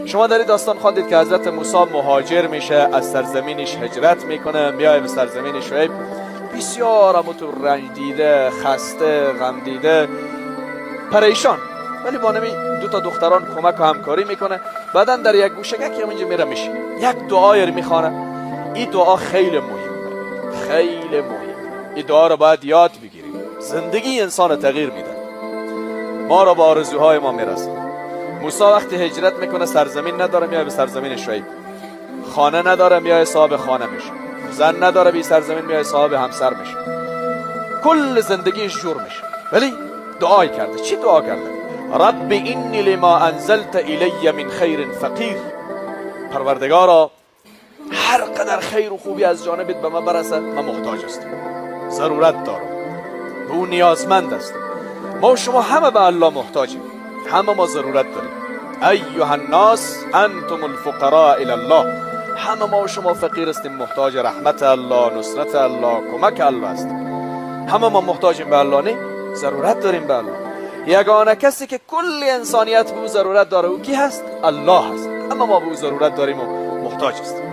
شما در داستان خواندید که حضرت موسی مهاجر میشه، از سرزمینش هجرت میکنه، میای به سرزمین شعیب. بسیار هم تو رنج دیده، خسته، غم دیده، پریشان، ولی با نمی دو تا دختران کمک و همکاری میکنه. بعدا در یک گوشه که اینجا میره میشه یک دعای میخوانه. این دعا خیلی مهمه، خیلی مهمه. این دعا رو باید یاد بگیریم. زندگی انسان تغییر میده، ما رو با آرزوهای ما میرسه. موسی وقتی هجرت میکنه سرزمین نداره، میای به سرزمین شعیب. خانه نداره، میای صاحب خانه میشه. زن نداره، بی سرزمین میای صاحب همسر میشه. کل زندگیش جور میشه. ولی دعای کرده. چی دعا کرده؟ رب اینی لما انزلت الی من خیر فقیر. پروردگارا، هر قدر خیر و خوبی از جانبت به من برسه، من محتاج هستم، ضرورت دارم، به اون نیازمند هستم. ما و شما همه به الله محتاجیم، همه ما ضرورت داریم. ایها الناس انتم الفقراء الی الله. همه ما و شما فقیر هستیم، محتاج رحمت الله، نصرت الله، کمک الله هستیم. همه ما محتاجیم به الله، نه ضرورت داریم به الله. یگانه کسی که کل انسانیت به او ضرورت داره او کی هست؟ الله هست. همه ما به او ضرورت داریم و محتاج هستیم.